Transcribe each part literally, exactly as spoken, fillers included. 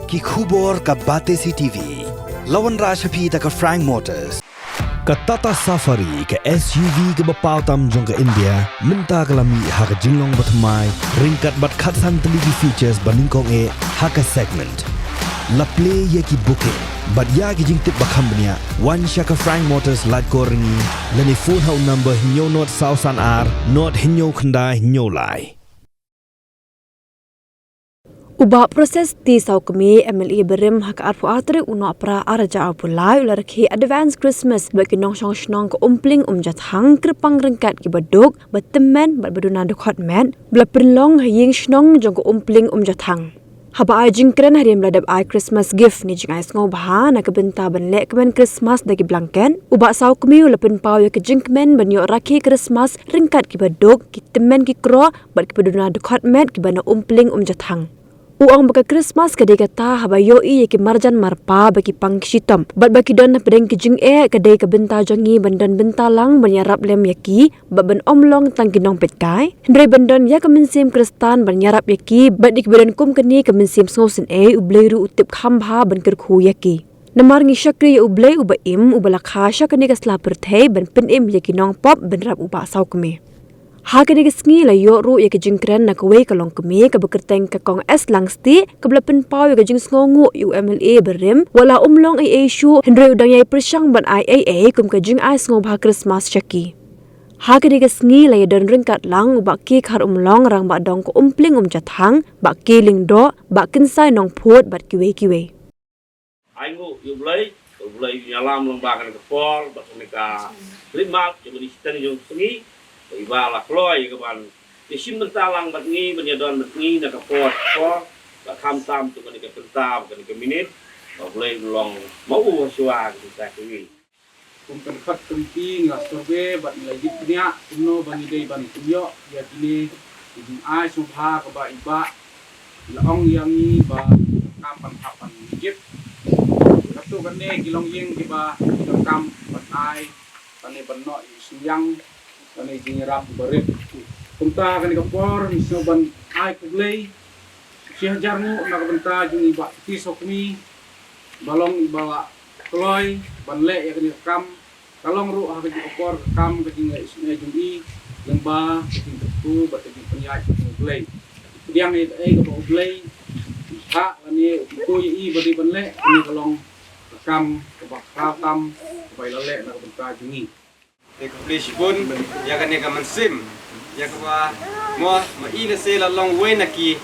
Ki khubor ka Batesi T V. La wanrah sha phi da ka Frank Motors. Ka Tata Safari, ka S U V kaba paw tam jong ka India, mynta ka la mih ha ka jinglong bathymmai, ryngkat bad khatsan tylli ki features ba nyngkong eh ha ka segment. La plie ïa ki booking bad ïa ki jingtip ba kham bniah, wan sha ka Frank Motors Laitkor Ryngi, lane phone ha u number hynñiew nod saw san ar nod hynñiew khyndai hynñiew lai. U Bah Proses T Sawkmie, M L A barim, ha ka arphew ar tarik u Nohprah ar hajar arphew lai, u la rakhe Advance Christmas bad ki nongshong shnong ka Umpling Umjahthang, kyrpang ryngkat kiba duk, ba tymmen bad ba duna dkhot met, ba la pynlong ha ïing shnong jong ka Umpling Umjahthang. Haba ai jingkren hadien ba la dep ai Christmas gift ne jingai sngewbha na ka bynta ban leh kmen Christmas da ki blanket, u Bah Sawkmie u la pynpaw ïa ka jingkmen ban ïoh rakhe Christmas ryngkat kiba duk, ki tymmen ki kro bad kiba duna dkhot met kiba na Umpling Umjahthang. U ong ba ka Christmas ka dei kata haba ïohi ïa ki marjan marpa ba ki pang ki shitom bad ba ki don hapdeng ki jingeh, ka dei ka bynta jong ngi ban don bynta lang ban ïarap lem ïa ki, bad ban ym long tang ki nongpeitkai, hynrei ban don ïa ka mynsiem Khristan ban ïarap ïa ki, bad ïa kiba don kum kane ka mynsiem sngewsynei, U Blei ruh u tip kham bha ban kyrkhu ïa ki. Namar ngi shakri ïa U Blei uba im, uba la kha sha kane ka sla pyrthei ban pynim ïa ki nongpop bynrap u Bah Sawkmie. Ha kane ka sngi la ïoh ruh ïa ka jingkren na kawei ka longkmie kaba kyrteng ka Kong S Langstieh, kaba la pynpaw ïa ka jingsngewnguh ïa u M L A barim, wat la um long ei ei shuh, hynrei u dang ïai pyrshang ban ai ei ei kum ka jingai sngewbha Christmas sha ki. Ha kane ka sngi la ïadon ryngkat lang u Bah K Kharumlong, Rangbah Dong ka Umpling Umjahthang, Bah K Lyngdoh, Bah Kynsai Nongphut bad kiwei kiwei. Ai nguh ïa U Blei, U Blei u ïalam lyngba kane ka por bad kane ka khlieh mat jong kane ka shiteng jong ka sngi, ba i Bah la kloi ïa ka ban ïashim bynta lang bad ngi, ban ïadon bad ngi na ka por ka por, bad khamtam jong kane ka bynta bad kane ka minit, ba U Blei un long ma u ha shuwa ka bynta ka ngi. Kum ka dkhot kmti ngi la survey bad ngi la ïit bniah kumno ba ngi dei ban pynïoh ïa kine ki jingai sngewbha kaba i Bah i la ong ïa ngi ba kam ban hap ban ïit. Katto katne ki longïing kiba ki donkam ban ai lane ban noh ïa i synñiang lane jingïarap barit. Kumta kane ka por ngi sngew ban ai khublei shi hajar nguh na ka bynta jong i Bah T Sawkmie ba long iba la kloi ban leh ïa kane ka kam. Ka long ruh ha ka jingkor ka kam ka jingleh isynei jong i lyngba ka jingkyrkhu bad ka jingpynïaid jong U Blei. Pdiang ïa kaei kaba U Blei u thah lane u kyrkhu ïa i ba dei ban leh, kane ka long ka kam kaba khraw tam kaba i la leh na ka bynta jong ngi. Te khublei shibun ïa kane ka mynsiem ïa kaba mo ma i lehse la long uwei na ki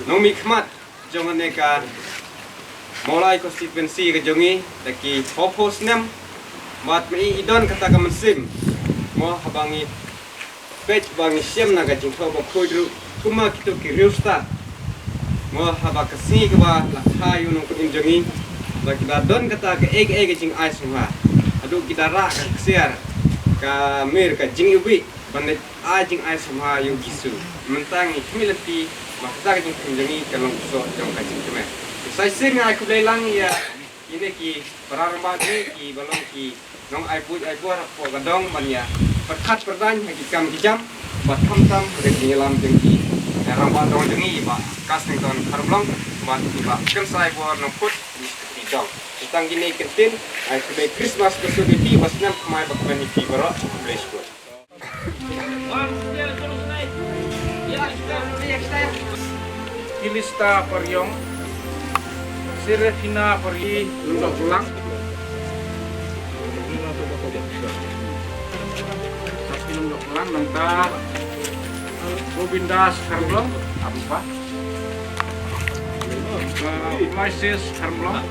nongmihkhmat jong kane ka Mawlai constituency ka jong ngi da ki hynñiew snem. Bad ma i i don kata ka mynsiem mo haba ngi peit ba ngi shem na ka jingthoh bakhuid ruh kumba kito ki riewstad. Mo haba ka sngi kaba la kha ïa u nongpynim jong ngi ba ki da don kata kaei kaei ka jingai sngewbha haduh ki da rah ka ksiar ka mir ka jingiwbih ban leit ai jingai sngewbha ïa u Jisu. Mynta ngi khmih lynti ba kata ka jingpynim jong ngi ka long u soh jong ka jingkmen. Te sa shisien nga ai khublei lang ïa kine ki para rangbah jong ngi kiba long ki nong ai buit ai bor hapoh ka dong ban ïa pyrkhat pyrdaiñ ha ki kam ki jam bad khamtam ha ka jingïalam jong ki rangbah dong jong ngi i Bah Castleton Kharmlong bad i Bah Kynsai Bor Nongphut, i Secretary dong. Tang kine ki ktien, ai khublei Christmas kyrkhu ïa phi, ba snem thymmai ba kmen ïa phi baroh. Khublei shibun. Philista Pariong, Serafina Pari, Lundok Lang. Lundok Lang, nangta Gobindas Kharmlong, apa? Uh, Maisis Kharmlong.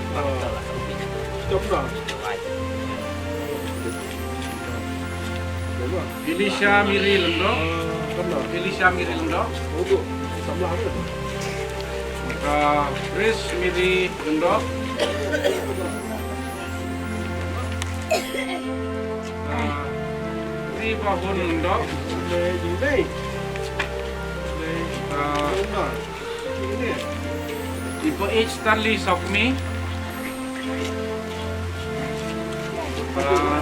Elisha Miri Lendo. Elisha Miri Lendo. Uh, Grace Miri Lendo. Uh, Ri Bahun Lendo. Uh, Ipa H Stanley Sokmi. Ah,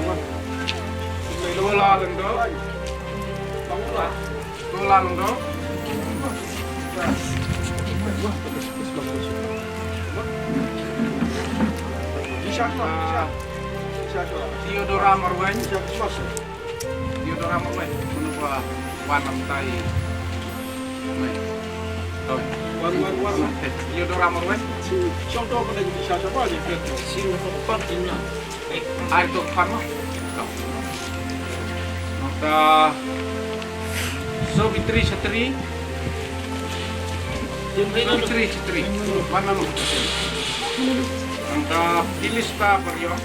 Lola Lengdo. Lola Lengdo. Theodora Marwein. Theodora Marwein. Mano ba wan namtai. Theodora Marwein. Ai to pan ma. Nangta Sobitri Chatri. Sobitri Chatri. Mana lu? Nangta Pilista Pariong.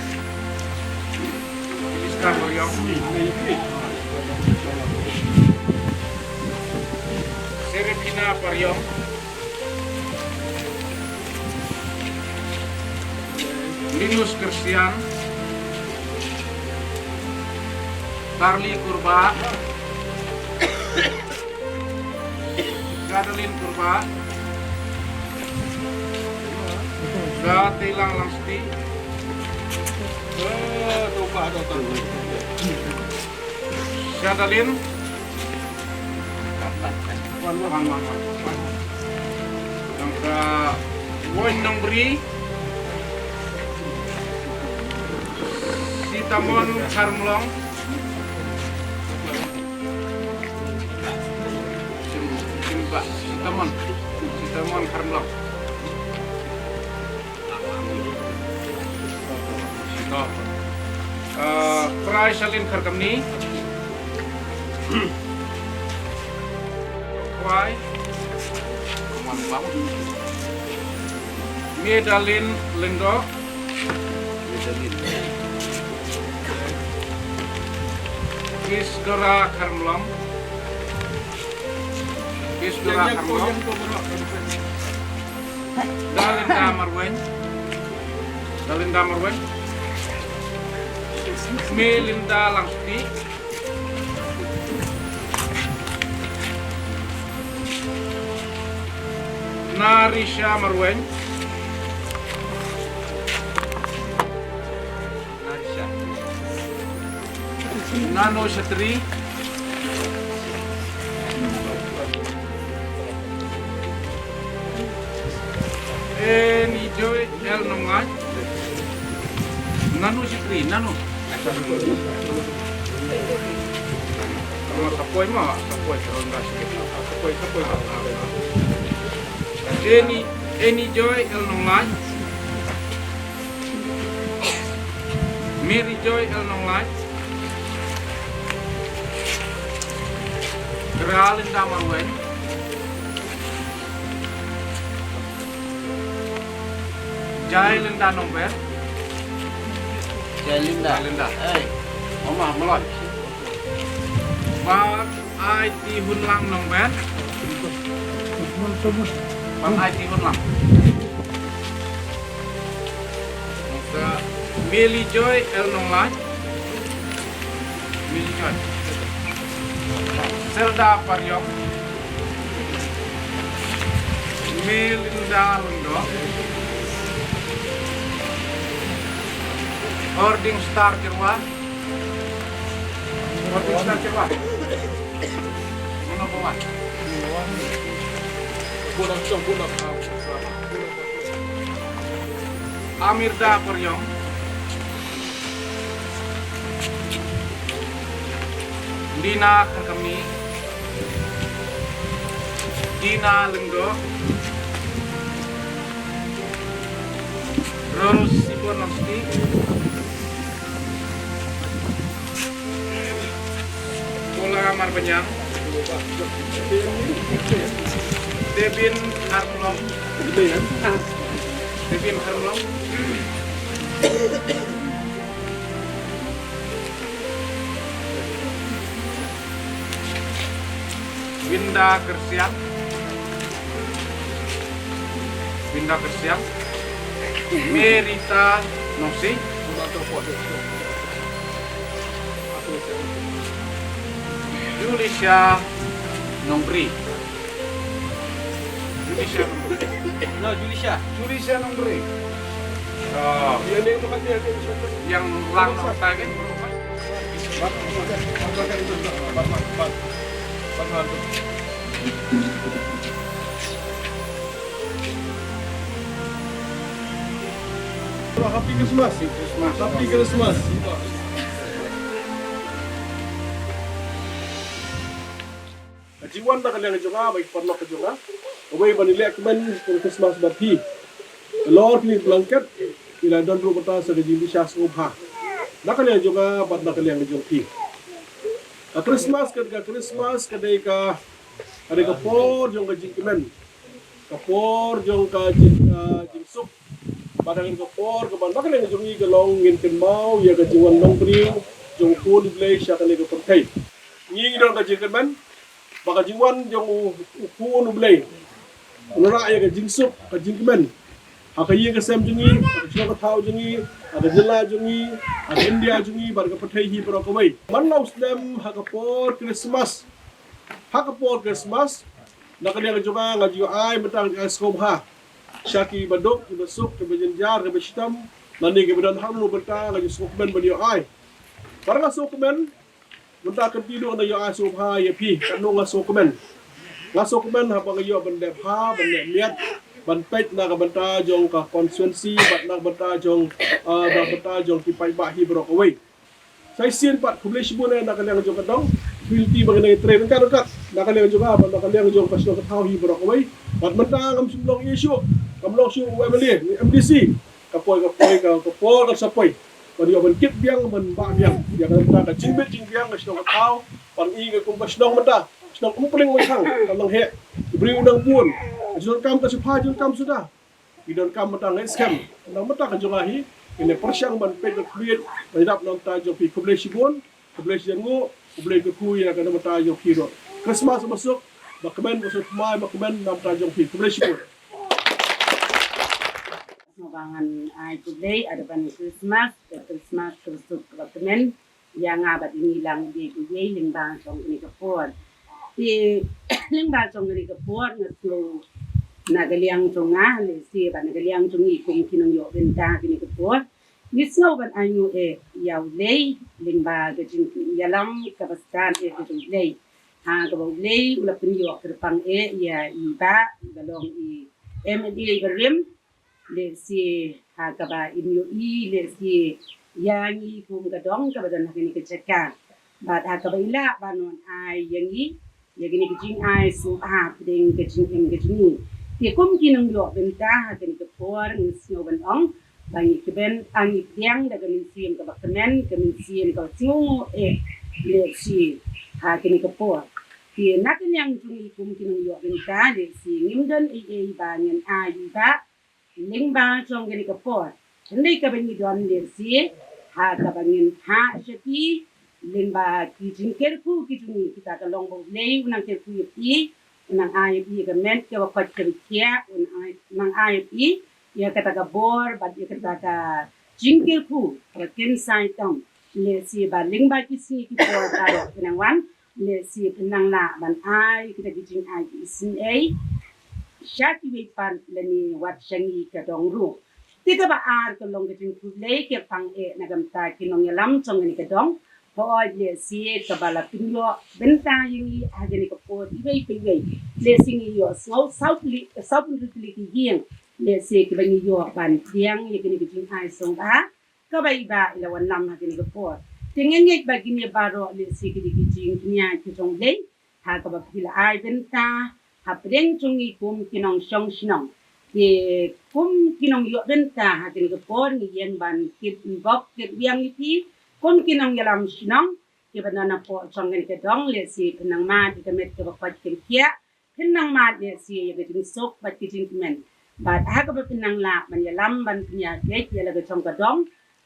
Pilista Pariong. Serafina Pariong. Linus Christian, Carly Kurba, Gadelin Kurba, Gatelang Langsti, Syadalin. Wan, wan, wan, wan. Nangta Woi Nongbri. Sitamon Kharmlong. Sim, Simba, Sitamon. Sitamon Kharmlong. Prai Shalin Kharkamni. Prai. Medalin Lendo. Isdora Kharmlong. Isdora Kharmlong. Dalinda Marwein. Dalinda Marwein. Melinda Langsti. Narisha Marwein. Narisha. Nano Shatri. Eni Joy El Nonglait. Nano Shatri, nano. Sa poi ma, sa poi, sa poi, sa poi. Eni, Eni Joy El Nonglait. Mary Joy El Nonglait. Gralinda Marwein. Jailinda Nongber. Jailinda. Jailinda. Ei. Mama, maloi. Ba Aiti Hunlang Nongber. Ban Aiti Hunlang. Nangta Meli Joy El Nonglait. Meli Joy. Zelda Pariong. Melinda Rundo. Ording Star Kirwa. Amirda Koryong. Dina Kharkami. Dina Lyngdoh. Rose Sibon Lamsti. Bola Marbaniang. Debin Harmlong. Debin Harmlong. Winda Kersian. Winda Kersian. Merita Nosi. Julisha Nongbri. Julisha Nongbri. No, Julisha. Julisha Nongbri. Oh. Yang lang nong tagin. Happy Christmas. Happy Christmas. Ka jingwan na ka liang jong nga bad ki paralok ka jong nga, kawei ban ïaleh kmen ïa ka Christmas bad phi. Halor kine ki blanket ki la don ruh mynta sa ka jingbishar sngewbha na ka liang jong nga bad na ka liang jong phi. Ka Christmas ka, ka Christmas ka dei ka, ka dei ka por jong ka jingkmen, ka por jong ka jing, ah, jingsuk. Bad ha kane ka por kaba na ka liang jong ngi ka long ngin kynmaw ïa ka jingwan nongbriew jong U Khun U Blei sha kane ka pyrthei. Ngi ngi don ka jingkmen ba ka jingwan jong U, U Khun U Blei un wanrah ïa ka jingsuk, ka jingkmen ha ka ïing ka sem jong ngi, ha ka shnong ka thaw jong ngi, ha ka jylla jong ngi, ha ka India jong ngi bad ka pyrthei hi baroh kawei. Man la u snem ha ka por Christmas, ha ka por Christmas, na ka liang jong nga, nga ju ai mynta, nga ju ai sngewbha sha ki baduk, ki basuk, ki bajynjar, ki bashitom, lane ki badon hangno mynta, nga ju sngewkmen ban ïoh ai. Bad nga sngewkmen mynta, ka dei ruh nga ïoh ai sngewbha ïa phi, katno nga sngewkmen. Nga sngewkmen haba nga ïoh ban leh bha, ban leh miat, ban peit na ka bynta jong ka constituency bad na ka bynta jong, ah, na ka bynta jong ki paidbah hi baroh kawei. Sa shisien pat khublei shibun eh na ka liang jong ka dong. Phi lynti ba ngin ïatrei ryngkat ryngkat na ka liang jong ka, na ka liang jong ka shnong ka thaw hi baroh kawei. Bad mynta ngam shym long ïa shuh, ngam long shuh u M L A, u M D C. Ka poi, ka poi, ka, ka por ka sa poi ban ïoh ban kit biang, ban bah biang ïa ka, mynta ka jingbit jingbiang ka shnong ka thaw. Bad ngi ka kum ka shnong mynta, shnong Umpling Umsang, ka long heh, briew nang bun. Ka jingdonkam ka sa pha jingdonkam suda. Ngi donkam mynta ngi skhem, nang mynta ka jong nga hi, ngi la pyrshang ban peit ban khmih ban ïarap na ka bynta jong phi. Khublei shibun, khublei shibun, khublei kyrkhu ïa ka na ka bynta jong phi ruh. Christmas basuk, ba kmen, basuk mai, ba kmen na ka bynta jong phi. Khublei shibun. Sngewbha ngan ai khublei, Advance Christmas, ka Christmas kaba suk kaba kmen ïa nga bad ïa ngi lang bad ïa ngi lyngba jong kane ka por. Te lyngba jong kane ka por nga sngew na ka liang jong nga, lehse bad na ka liang jong ngi kum ki nongïoh bynta kane ka por, ngi sngew ban ainguh eh ïa U Blei lyngba ka jingïalam kaba stad eh ka jong U Blei. Ha kaba U Blei u la pynïoh kyrpang eh ïa i Bah, i ba long i M L A barim, lehse ha kaba in ïohi lehse ïa ngi kum ka dong kaba don ha kane ka jaka. Bad ha kaba i lah ban wan ai ïa ngi ïa kane ka jingai sngewbha hapdeng ka jingim ka jong ngi. Te kum ki nongïoh bynta ha kane ka por ngi sngew ban ong ba ngi kmen, ah, ngi pdiang da ka mynsiem kaba kmen, ka mynsiem kaba sngewnguh eh lehse ha kane ka por. Te na ka liang jong ngi kum ki nongïoh bynta lehse ngim don ei ei ba ngin ai ïa i Bah lyngba jong kane ka por. Hynrei kaba ngi don lehse ha kaba ngin phah sha phi lyngba ki jingkyrkhu ki jong ngi, kita ka long ba U Blei u nang kyrkhu ïa phi, u nang ai ïa phi ka met kaba koit kaba khiah, u nang ai, u nang ai ïa phi ïa kata ka bor bad ïa kata ka jingkyrkhu kaba kynsai tong. Lehse ba lyngba ki sngi ki por baroh ki nang wan, lehse phin nang lah ban ai kita ki jingai ki isynei sha kiwei pat lane wat sha ngi ka dong ruh. Te kaba ar ka long ka jingkhublei kyrpang eh na ka bynta ki nongïalam jong kane ka dong. Hooid, lehse kaba la pynïoh bynta ïa ngi ha kane ka por iwei pa iwei, lehse ngi ïohsngew saw tylli, saw phew tylli ki ïing lehse kiba ngi ïoh ban pdiang ïa kane ka jingai sngewbha kaba i Bah i la wanlam ha kane ka por. Te nga ngeit ba kine baroh lehse ki dei ki jingkñia ki jong U Blei ha kaba phi la ai bynta hapdeng jong ngi kum ki nongshong shnong. Te kum ki nongïoh bynta ha kane ka por ngi ïeng ban kit bok kit biang ïa phi kum ki nongïalam shnong kiba don hapoh jong kane ka dong. Lehse phin nang mad ïa ka met kaba koit kaba khiah, phin nang mad lehse ïa ka jingsuk bad ka jingkmen. Bad ha kaba phin nang lah ban ïalam ban pynïaid ïa la ka jong ka dong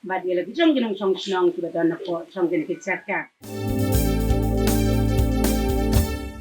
bad ïa la ka jong ki nongshong shnong kiba don hapoh jong kane ka jaka.